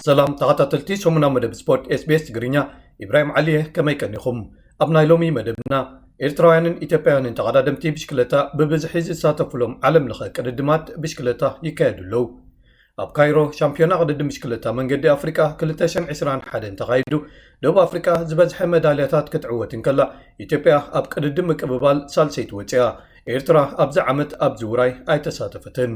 ሰላም ተኸታተልቲ ሰሙናዊ መደብ ስፖርት ኤስቢኤስ ትግርኛ፣ ኢብራሂም ዓሊየ፣ ከመይ ቀኒኹም? ኣብ ናይ ሎሚ መደብና፣ ኤርትራውያንን ኢትዮጵያውያንን ተቐዳደምቲ ብሽክለታ ብብዝሒ ዝሳተፉሎም ዓለም ለኸ ቅድድማት ብሽክለታ ይካየዱ ኣለዉ። ኣብ ካይሮ ሻምፒዮና ቅድድም ብሽክለታ መንገዲ ኣፍሪቃ ክልተ ሽሕን ዕስራን ሓደን ተኻይዱ፣ ደቡብ ኣፍሪቃ ዝበዝሐ መዳልያታት ክትዕወት እንከላ፣ ኢትዮጵያ ኣብ ቅድድም ምቅብባል ሳልሰይቲ ወፂኣ። ኤርትራ ኣብዚ ዓመት ኣብዚ ውራይ ኣይተሳተፈትን።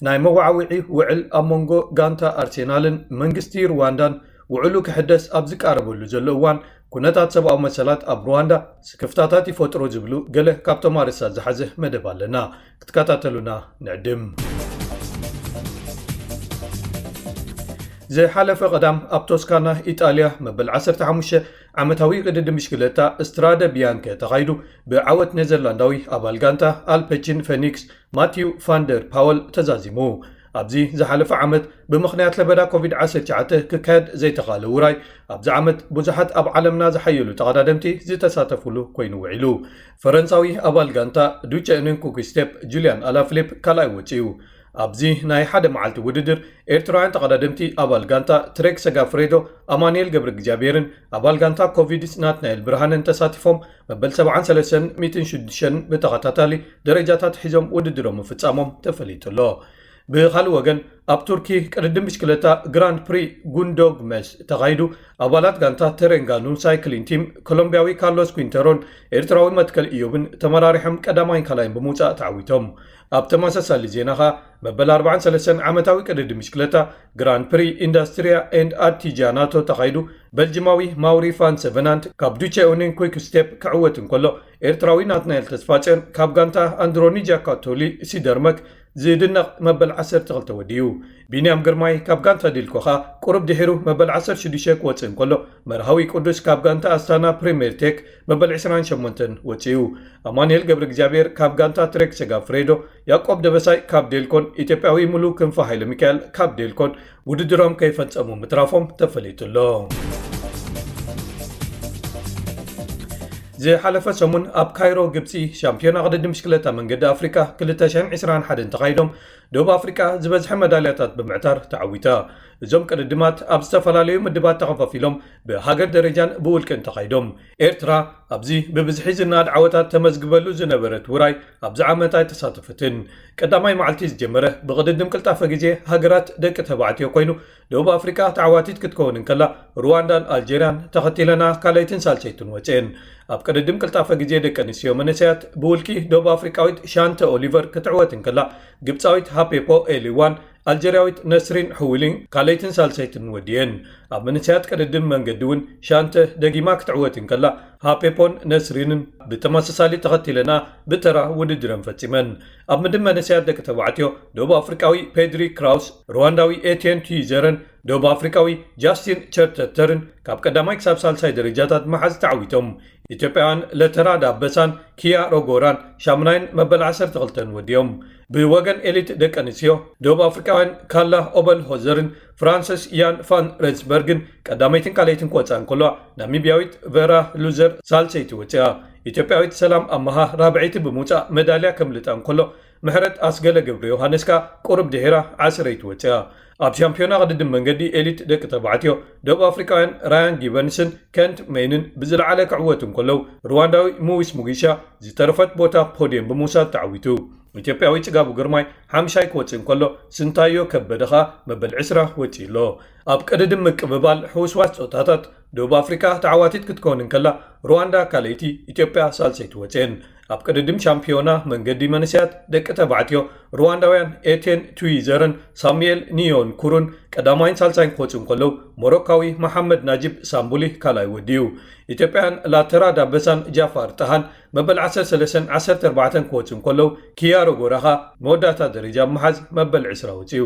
ናይ መወዓውዒ ውዕል ኣብ መንጎ ጋንታ ኣርሴናልን መንግስቲ ሩዋንዳን፣ ውዕሉ ክሕደስ ኣብ ዝቃረበሉ ዘሎ እዋን፣ ኩነታት ሰብኣዊ መሰላት ኣብ ሩዋንዳ ስክፍታታት ይፈጥሩ ዝብሉ ገለ ካብቶም ኣርእስታት ዝሓዘ መደብ ኣለና። ክትከታተሉና ንዕድም። ዝሓለፈ ቀዳም ኣብ ቶስካና ኢጣልያ መበል ዓሰርተ ሓሙሽተ ዓመታዊ ቅድድም ብሽክለታ ስትራደ ቢያንከ ተኻይዱ ብዓወት ኔዘርላንዳዊ ኣባል ጋንታ ኣልፐቺን ፌኒክስ ማቲው ፋንደር ፓወል ተዛዚሙ። ኣብዚ ዝሓለፈ ዓመት ብምኽንያት ለበዳ ኮቪድ ዓሰርተ ትሽዓተ ክካየድ ዘይተኻለ ውራይ፣ ኣብዚ ዓመት ብዙሓት ኣብ ዓለምና ዝሓየሉ ተቐዳደምቲ ዝተሳተፉሉ ኮይኑ ውዒሉ። ፈረንሳዊ ኣባል ጋንታ ዱቸ ኡኒን ኩክስቴፕ ጁልያን ኣላፍሊፕ ካልኣይ ወፂኡ። ኣብዚ ናይ ሓደ መዓልቲ ውድድር ኤርትራውያን ተቐዳደምቲ ኣባል ጋንታ ትሬክ ሰጋፍሬዶ ኣማኑኤል ገብረ እግዚኣብሔርን ኣባል ጋንታ ኮቪድስ ናትናኤል ብርሃነን ተሳቲፎም መበል ሰብዓን ሰለስተን ሚእትን ሽዱሽተን ብተኸታታሊ ደረጃታት ሒዞም ውድድሮም ምፍጻሞም ተፈሊጡ ኣሎ። ብኻልእ ወገን ኣብ ቱርኪ ቅድድም ብሽክለታ ግራንድ ፕሪ ጉንዶግመስ ተኻይዱ ኣባላት ጋንታ ተሬንጋኑ ሳይክሊን ቲም ኮሎምቢያዊ ካርሎስ ኩንተሮን ኤርትራዊ መትከል ኢዮብን ተመራሪሖም ቀዳማይን ካልኣይን ብምውጻእ ተዓዊቶም። ኣብ ተመሳሳሊ ዜና ኸኣ መበል ኣርባዓን ሰለስተን ዓመታዊ ቅድድም ብሽክለታ ግራንድ ፕሪ ኢንዳስትሪያ ኤንድ ኣርቲጃናቶ ተኻይዱ በልጅማዊ ማውሪ ፋን ሰቨናንት ካብ ዱቸ ኡኒን ኩክ ስቴፕ ክዕወት እንከሎ ኤርትራዊ ናትናኤል ተስፋጽዮን ካብ ጋንታ ኣንድሮኒ ጃካቶሊ ሲደርመክ ዝድነቕ መበል ዓሰርተ ክልተ ወዲኡ። ቢንያም ግርማይ ካብ ጋንታ ዲልኮ ኸኣ ቁሩብ ድሒሩ መበል ዓሰርተ ሽዱሽተ ክወጽእ እንከሎ መርሃዊ ቅዱስ ካብ ጋንታ ኣስታና ፕሪምየር ቴክ መበል ዕስራን ሸሞንተን ወጺኡ። ኣማኑኤል ገብረ እግዚኣብሔር ካብ ጋንታ ትሬክ ሰጋፍሬዶ፣ ያዕቆብ ደበሳይ ካብ ዴልኮን ኢትዮጵያዊ ሙሉ ክንፈ ሃይለ ሚካኤል ካብ ዴልኮን ውድድሮም ከይፈጸሙ ምትራፎም ተፈሊጡ ኣሎ። ዝሓለፈ ሰሙን ኣብ ካይሮ ግብጺ ሻምፒዮና ቅድድም ብሽክለታ መንገዲ ኣፍሪቃ ክልተ ሽሕን ዕስራን ሓደን ተኻይዶም ደቡብ ኣፍሪቃ ዝበዝሐ መዳልያታት ብምዕታር ተዓዊታ። እዞም ቅድድማት ኣብ ዝተፈላለዩ ምድባት ተኸፋፊሎም ብሃገር ደረጃን ብውልቅን ተኻይዶም። ኤርትራ ኣብዚ ብብዝሒ ዝነኣድ ዓወታት ተመዝግበሉ ዝነበረት ውራይ ኣብዚ ዓመት ኣይተሳተፈትን። ቀዳማይ መዓልቲ ዝጀመረ ብቕድድም ቅልጣፈ ግዜ ሃገራት ደቂ ተባዕትዮ ኮይኑ ደቡብ ኣፍሪቃ ተዓዋቲት ክትከውን እንከላ ሩዋንዳን ኣልጀርያን ተኸቲለና ካልኣይትን ሳልሰይትን ወፅኤን። ኣብ ቅድድም ቅልጣፈ ግዜ ደቂ ኣንስትዮ መነሰያት ብውልቂ ደቡብ ኣፍሪቃዊት ሻንተ ኦሊቨር ክትዕወት እንከላ ግብፃዊት ሃፔፖ ኤሊዋን ኣልጀርያዊት ነስሪን ሕውሊን ካልኣይትን ሳልሰይትን ወዲየን። ኣብ መንእሰያት ቅድድም መንገዲ እውን ሻንተ ደጊማ ክትዕወት እንከላ ሃፔፖን ነስሪንን ብተመሳሳሊ ተኸቲለና ብተራ ውድድረን ፈጺመን። ኣብ ምድብ መንእሰያት ደቂ ተባዕትዮ ደቡብ ኣፍሪቃዊ ፔድሪ ክራውስ፣ ሩዋንዳዊ ኤትየን ቱይዘረን ደቡብ ኣፍሪቃዊ ጃስቲን ቸርተተርን ካብ ቀዳማይ ክሳብ ሳልሳይ ደረጃታት መሓዝ ተዓዊቶም። ኢትዮጵያውያን ለተራ ዳበሳን ኪያ ሮጎራን ሻምናይን መበል ዓሰርተ ክልተን ወዲኦም። ብወገን ኤሊት ደቂ ኣንስትዮ ደቡብ ኣፍሪቃውያን ካላ ኦበል ሆዘርን ፍራንሰስ ያን ፋን ረንስበርግን ቀዳመይትን ካልኣይትን ክወፅኣ እንከለዋ ናሚብያዊት ቨራ ሉዘር ሳልሰይቲ ወፂኣ። ኢትዮጵያዊት ሰላም ኣመሃ ራብዐይቲ ብምውፃእ መዳልያ ከምልጣ እንከሎ ምሕረት ኣስገለ ገብረ ዮሃንስ ከኣ ቁሩብ ድሒራ ዓስረይቲ ወፂኣ። ኣብ ሻምፒዮና ቅድድም መንገዲ ኤሊት ደቂ ተባዕትዮ ደቡብ ኣፍሪቃውያን ራያን ጊበንስን ከንት ሜይንን ብዝለዓለ ክዕወቱ እንከለዉ ሩዋንዳዊ ሙዊስ ሙጊሻ ዝተረፈት ቦታ ፖድየም ብምውሳድ ተዓዊቱ። ኢትዮጵያዊ ጽጋቡ ግርማይ ሓምሻይ ክወጽእ እንከሎ ስንታዮ ከበደ ኸኣ መበል ዕስራ ወጺኡ ኣሎ። ኣብ ቅድድም ምቅብባል ሕውስዋስ ጾታታት ደቡብ ኣፍሪቃ ተዓዋቲት ክትከውን እንከላ ሩዋንዳ ካልኣይቲ፣ ኢትዮጵያ ሳልሰይቲ ወጽኤን። ኣብ ቅድድም ሻምፒዮና መንገዲ መንእሰያት ደቂ ተባዕትዮ ሩዋንዳውያን ኤቴን ቱዊዘርን ሳሙኤል ኒዮን ኩሩን ቀዳማይን ሳልሳይን ክወጽኡ እንከለዉ ሞሮካዊ መሓመድ ናጂብ ሳምቡሊ ካልኣይ ወዲኡ። ኢትዮጵያን ላተራ ዳበሳን ጃፋር ጣሃን መበል ዓሰርተ ሰለስተን ዓሰርተ ኣርባዕተን ክወጽኡ እንከለዉ ኪያሮ ጎራኻ መወዳእታ ደረጃ ብምሓዝ መበል ዕስራ ወጺኡ።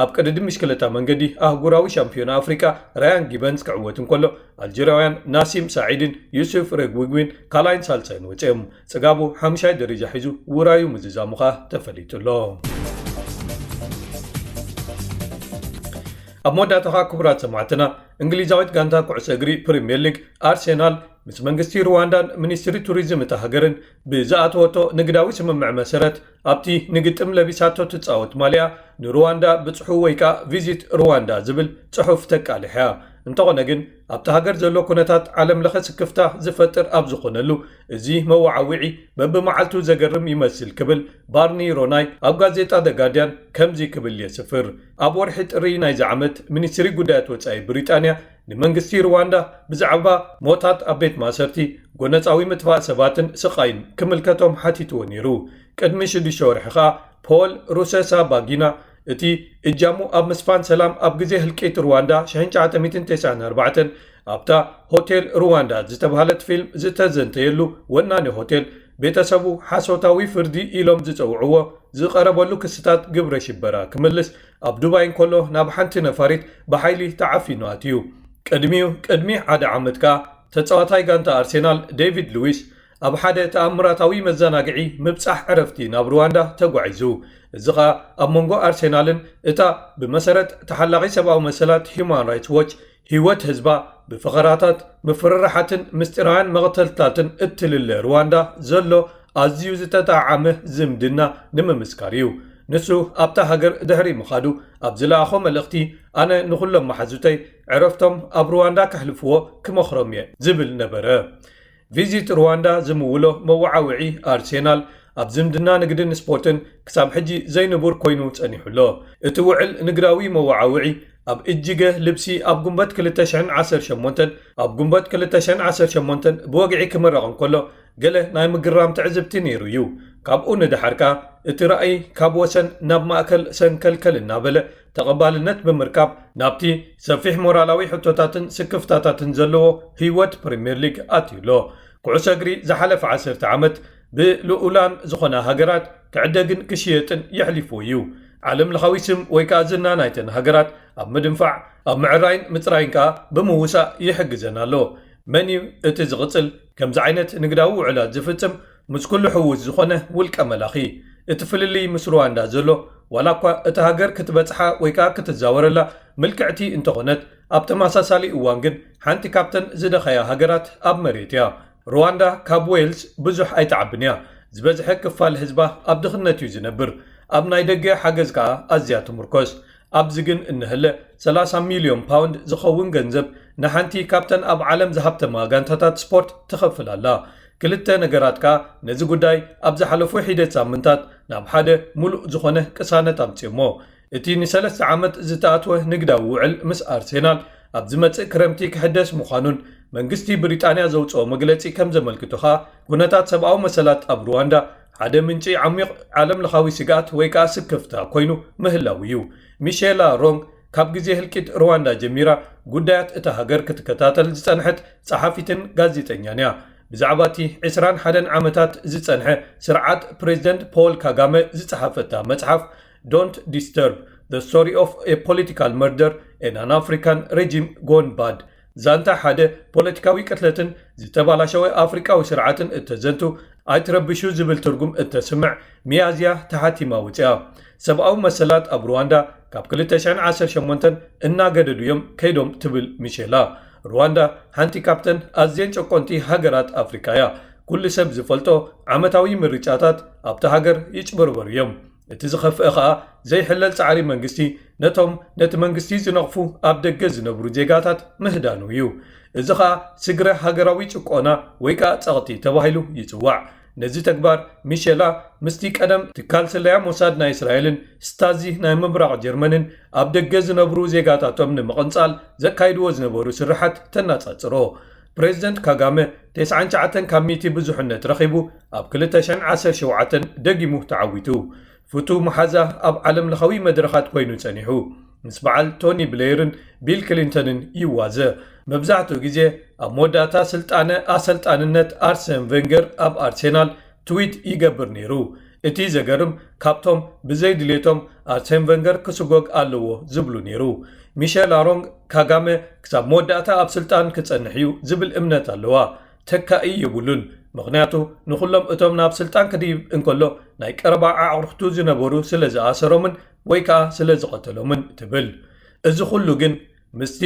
ኣብ ቅድድም ብሽክለታ መንገዲ ኣህጉራዊ ሻምፒዮና ኣፍሪቃ ራያን ጊበንስ ክዕወት እንከሎ ኣልጀርያውያን ናሲም ሳዒድን ዩሱፍ ረግዊግዊን ካልኣይን ሳልሳይን ወጺኦም። ጽጋቡ ሓምሻይ ደረጃ ሒዙ ውራዩ ምዝዛሙ ኸኣ ተፈሊጡ ኣሎ። ኣብ መወዳእታ ኸኣ ክቡራት ሰማዕትና፣ እንግሊዛዊት ጋንታ ኩዕሶ እግሪ ፕሪምየር ሊግ ኣርሴናል ምስ መንግስቲ ሩዋንዳን ሚኒስትሪ ቱሪዝም እታ ሃገርን ብዝኣተወቶ ንግዳዊ ስምምዕ መሰረት ኣብቲ ንግጥም ለቢሳቶ ትጻወት ማልያ ንሩዋንዳ ብጽሑ ወይ ከኣ ቪዚት ሩዋንዳ ዝብል ጽሑፍ ተቃልሕ እያ። እንተኾነ ግን ኣብቲ ሃገር ዘሎ ኩነታት ዓለም ለኸ ስክፍታ ዝፈጥር ኣብ ዝኾነሉ እዚ መወዓውዒ በብመዓልቱ ዘገርም ይመስል ክብል ባርኒ ሮናይ ኣብ ጋዜጣ ደ ጋርዲያን ከምዚ ክብል የስፍር። ኣብ ወርሒ ጥሪ ናይዚ ዓመት ሚኒስትሪ ጉዳያት ወጻኢ ብሪጣንያ ንመንግስቲ ሩዋንዳ ብዛዕባ ሞታት ኣብ ቤት ማእሰርቲ፣ ጎነጻዊ ምጥፋእ ሰባትን ስቓይን ክምልከቶም ሓቲትዎ ነይሩ። ቅድሚ ሽዱሽተ ወርሒ ኸኣ ፖል ሩሰሳባጊና እቲ እጃሙ ኣብ ምስፋን ሰላም ኣብ ግዜ ህልቂት ሩዋንዳ ሽሕን ትሽዓተ ሚእትን ተስዓን ኣርባዕተን ኣብታ ሆቴል ሩዋንዳ ዝተባህለት ፊልም ዝተዘንተየሉ ወናኒ ሆቴል ቤተሰቡ ሓሶታዊ ፍርዲ ኢሎም ዝጸውዕዎ ዝቐረበሉ ክስታት ግብረ ሽበራ ክምልስ ኣብ ዱባይ እንከሎ ናብ ሓንቲ ነፋሪት ብሓይሊ ተዓፊኑ ኣትዩ። ቅድሚኡ ቅድሚ ሓደ ዓመት ከኣ ተጻዋታይ ጋንታ ኣርሴናል ዴቪድ ሉዊስ ኣብ ሓደ ተኣምራታዊ መዘናግዒ ምብጻሕ ዕረፍቲ ናብ ሩዋንዳ ተጓዒዙ። እዚ ኸኣ ኣብ መንጎ ኣርሴናልን እታ ብመሰረት ተሓላቒ ሰብኣዊ መሰላት ሂዩማን ራይትስ ዎች ህይወት ህዝባ ብፈኸራታት፣ ምፍርራሓትን ምስጢራውያን መቕተልታትን እትልለ ሩዋንዳ ዘሎ ኣዝዩ ዝተጣዓመ ዝምድና ንምምስካር እዩ። ንሱ ኣብታ ሃገር ድሕሪ ምኻዱ ኣብ ዝለኣኾ መልእኽቲ፣ ኣነ ንኹሎም መሓዙተይ ዕረፍቶም ኣብ ሩዋንዳ ከሕልፍዎ ክመኽሮም እየ ዝብል ነበረ። ቪዚት ሩዋንዳ ዝምውሎ መወዓውዒ ኣርሴናል ኣብ ዝምድና ንግድን ስፖርትን ክሳብ ሕጂ ዘይንቡር ኮይኑ ጸኒሑ ኣሎ። እቲ ውዕል ንግዳዊ መወዓውዒ ኣብ እጅገ ልብሲ ኣብ ጉንበት ክልተ ሽሕን ዓሰርተ ሸሞንተን ኣብ ጉንበት ክልተ ሽሕን ዓሰርተ ሸሞንተን ብወግዒ ክምረቕ እንከሎ ገለ ናይ ምግራም ትዕዝብቲ ነይሩ እዩ። ካብኡ ንደሓር ከኣ እቲ ራእይ ካብ ወሰን ናብ ማእከል ሰንከልከል እናበለ ተቐባልነት ብምርካብ ናብቲ ሰፊሕ ሞራላዊ ሕቶታትን ስክፍታታትን ዘለዎ ህይወት ፕሪምየር ሊግ ኣትዩ ኣሎ። ኩዕሶ እግሪ ዝሓለፈ ዓሰርተ ዓመት ብልኡላን ዝኾና ሃገራት ክዕደግን ክሽየጥን የሕሊፍዎ እዩ። ዓለም ለኻዊ ስም ወይ ከኣ ዝና ናይተን ሃገራት ኣብ ምድንፋዕ ኣብ ምዕራይን ምጽራይን ከኣ ብምውሳእ ይሕግዘን ኣሎ። መን እዩ እቲ ዝቕጽል ከምዚ ዓይነት ንግዳዊ ውዕላት ዝፍጽም? ምስ ኩሉ ሕውስ ዝኾነ ውልቀ መላኺ። እቲ ፍልልይ ምስ ሩዋንዳ ዘሎ ዋላ እኳ እታ ሃገር ክትበጽሓ ወይ ከኣ ክትዛወረላ ምልክዕቲ እንተኾነት ኣብ ተመሳሳሊ እዋን ግን ሓንቲ ካብተን ዝደኸያ ሃገራት ኣብ መሬት እያ። ሩዋንዳ ካብ ዌልስ ብዙሕ ኣይትዓብን እያ። ዝበዝሐ ክፋል ህዝባ ኣብ ድኽነት እዩ ዝነብር። ኣብ ናይ ደገ ሓገዝ ከኣ ኣዝያ ትምርኮስ። ኣብዚ ግን እንሀለ ሰላሳ ሚልዮን ፓውንድ ዝኸውን ገንዘብ ንሓንቲ ካብተን ኣብ ዓለም ዝሃብተማ ጋንታታት ስፖርት ትኸፍል ኣላ። ክልተ ነገራት ከኣ ነዚ ጉዳይ ኣብ ዝሓለፉ ሒደት ሳምንታት ናብ ሓደ ሙሉእ ዝኾነ ቅሳነት ኣምጺኦሞ። እቲ ንሰለስተ ዓመት ዝተኣትወ ንግዳዊ ውዕል ምስ ኣርሴናል ኣብ ዝመጽእ ክረምቲ ክሕደስ ምዃኑን መንግስቲ ብሪጣንያ ዘውጽኦ መግለጺ ከም ዘመልክቶ ከኣ ኩነታት ሰብኣዊ መሰላት ኣብ ሩዋንዳ ሓደ ምንጪ ዓሚቕ ዓለም ለኻዊ ስግኣት ወይ ከኣ ስክፍታ ኮይኑ ምህላው እዩ። ሚሼላ ሮንግ ካብ ግዜ ህልቂት ሩዋንዳ ጀሚራ ጉዳያት እታ ሃገር ክትከታተል ዝጸንሐት ጸሓፊትን ጋዜጠኛን እያ። ብዛዕባ እቲ ዕስራን ሓደን ዓመታት ዝጸንሐ ስርዓት ፕሬዚደንት ፖል ካጋመ ዝጸሓፈታ መጽሓፍ Don't Disturb: The Story of a Political Murder and an African Regime Gone Bad፣ ዛንታ ሓደ ፖለቲካዊ ቅትለትን ዝተባላሸወ ኣፍሪቃዊ ስርዓትን እተዘንቱ፣ ኣይትረብሹ ዝብል ትርጉም እተስምዕ ሚያዝያ ተሓቲማ ወጺኣ። ሰብኣዊ መሰላት ኣብ ሩዋንዳ ካብ ክልተ ሽሕን ዓሰርተ ሸሞንተን እናገደዱ እዮም ከይዶም ትብል ሚሼላ። ሩዋንዳ ሓንቲ ካብተን ኣዝየን ጨቆንቲ ሃገራት ኣፍሪካ እያ። ኩሉ ሰብ ዝፈልጦ ዓመታዊ ምርጫታት ኣብታ ሃገር ይጭበርበሩ እዮም። እቲ ዝኸፍአ ኸኣ ዘይሕለል ጻዕሪ መንግስቲ ነቶም ነቲ መንግስቲ ዝነቕፉ ኣብ ደገ ዝነብሩ ዜጋታት ምህዳኑ እዩ። እዚ ኸኣ ስግረ ሃገራዊ ጭቆና ወይ ከኣ ጸቕጢ ተባሂሉ ይጽዋዕ። ነዚ ተግባር ሚሼላ ምስቲ ቀደም ትካል ስለያ ሞሳድ ናይ እስራኤልን ስታዚ ናይ ምብራቕ ጀርመንን ኣብ ደገ ዝነብሩ ዜጋታቶም ንምቕንጻል ዘካይድዎ ዝነበሩ ስርሓት ተነጻጽሮ። ፕሬዚደንት ካጋመ ተስዓን ትሽዓተን ካብ ሚእቲ ብዙሕነት ረኺቡ ኣብ ክልተ ሽሕን ዓሰርተ ሸውዓተን ደጊሙ ተዓዊቱ። ፍቱው መሓዛ ኣብ ዓለም ለኻዊ መድረኻት ኮይኑ ጸኒሑ። ምስ በዓል ቶኒ ብሌይርን ቢል ክሊንተንን ይዋዘ። መብዛሕትኡ ግዜ ኣብ መወዳእታ ስልጣነ ኣሰልጣንነት ኣርሰን ቬንገር ኣብ ኣርሴናል ትዊት ይገብር ነይሩ። እቲ ዘገርም ካብቶም ብዘይ ድሌቶም ኣርሴን ቬንገር ክስጎግ ኣለዎ ዝብሉ ነይሩ። ሚሼል ኣሮንግ ካጋመ ክሳብ መወዳእታ ኣብ ስልጣን ክጸንሕ እዩ ዝብል እምነት ኣለዋ። ተካኢ የብሉን። ምኽንያቱ ንኹሎም እቶም ናብ ስልጣን ክድይብ እንከሎ ናይ ቀረባ ኣዕሩኽቱ ዝነበሩ ስለ ዝኣሰሮምን ወይ ከኣ ስለ ዝቐተሎምን ትብል። እዚ ኩሉ ግን ምስቲ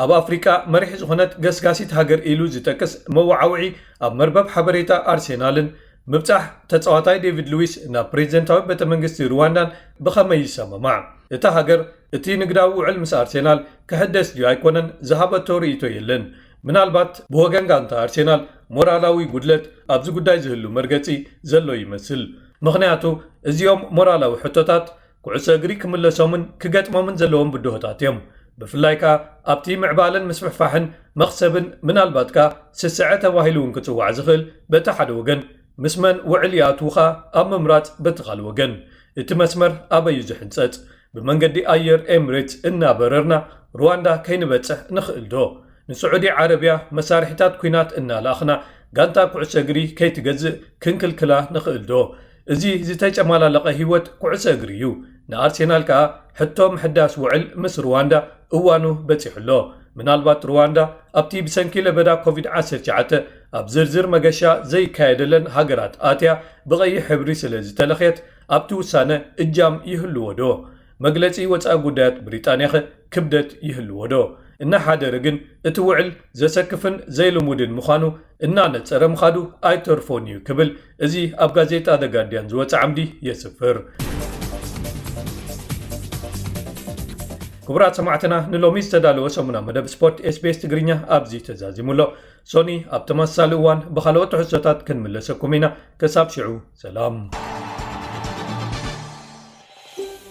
ኣብ ኣፍሪቃ መሪሕ ዝኾነት ገስጋሲት ሃገር ኢሉ ዝጠቅስ መወዓውዒ ኣብ መርበብ ሓበሬታ ኣርሴናልን ምብጻሕ ተጻዋታይ ዴቪድ ሉዊስ ናብ ፕሬዚደንታዊ ቤተ መንግስቲ ሩዋንዳን ብኸመይ ይሰማማዕ? እታ ሃገር እቲ ንግዳዊ ውዕል ምስ ኣርሴናል ክሕደስ ድዩ ኣይኮነን ዝሃበቶ ርእይቶ የለን። ምናልባት ብወገን ጋንታ ኣርሴናል ሞራላዊ ጉድለት ኣብዚ ጉዳይ ዝህሉ መርገጺ ዘሎ ይመስል። ምኽንያቱ እዚኦም ሞራላዊ ሕቶታት ኩዕሶ እግሪ ክምለሶምን ክገጥሞምን ዘለዎም ብድሆታት እዮም። ብፍላይ ከኣ ኣብቲ ምዕባለን ምስፍሕፋሕን መኽሰብን ምናልባት ከኣ ስስዐ ተባሂሉ እውን ክጽዋዕ ዝኽእል በቲ ሓደ ወገን ምስ መን ውዕል ይኣትዉ ከኣ ኣብ ምምራጽ በቲ ካልእ ወገን እቲ መስመር ኣበይ እዩ ዝሕንጸጽ? ብመንገዲ ኣየር ኤምሬትስ እናበረርና ሩዋንዳ ከይንበጽሕ ንኽእል ዶ? ንስዑዲ ዓረብያ መሳርሒታት ኲናት እናለኣኽና ጋንታ ኩዕሶ እግሪ ከይትገዝእ ክንክልክላ ንኽእል ዶ? እዚ ዝተጨማላለቐ ህይወት ኩዕሶ እግሪ እዩ። ንኣርሴናል ከኣ ሕቶ ምሕዳስ ውዕል ምስ ሩዋንዳ እዋኑ በጺሑ ኣሎ። ምናልባት ሩዋንዳ ኣብቲ ብሰንኪ ለበዳ ኮቪድ ዓሰርተ ትሽዓተ ኣብ ዝርዝር መገሻ ዘይካየደለን ሃገራት ኣትያ ብቐይሕ ሕብሪ ስለ ዝተለኽየት ኣብቲ ውሳነ እጃም ይህልዎ ዶ? መግለጺ ወጻኢ ጉዳያት ብሪጣንያኸ ክብደት ይህልዎ ዶ? እናሓደረ ግን እቲ ውዕል ዘሰክፍን ዘይልሙድን ምዃኑ እናነጸረ ምኻዱ ኣይተርፎን እዩ ክብል እዚ ኣብ ጋዜጣ The Guardian ዝወጸ ዓምዲ የስፍር። ክቡራት ሰማዕትና ንሎሚ ዝተዳለወ ሰሙና መደብ ስፖርት ኤስቢኤስ ትግርኛ ኣብዚ ተዛዚሙ ኣሎ። ሶኒ ኣብ ተመሳሳሊ እዋን ብኻልኦት ትሕዝቶታት ክንምለሰኩም ኢና። ክሳብ ሽዑ ሰላም።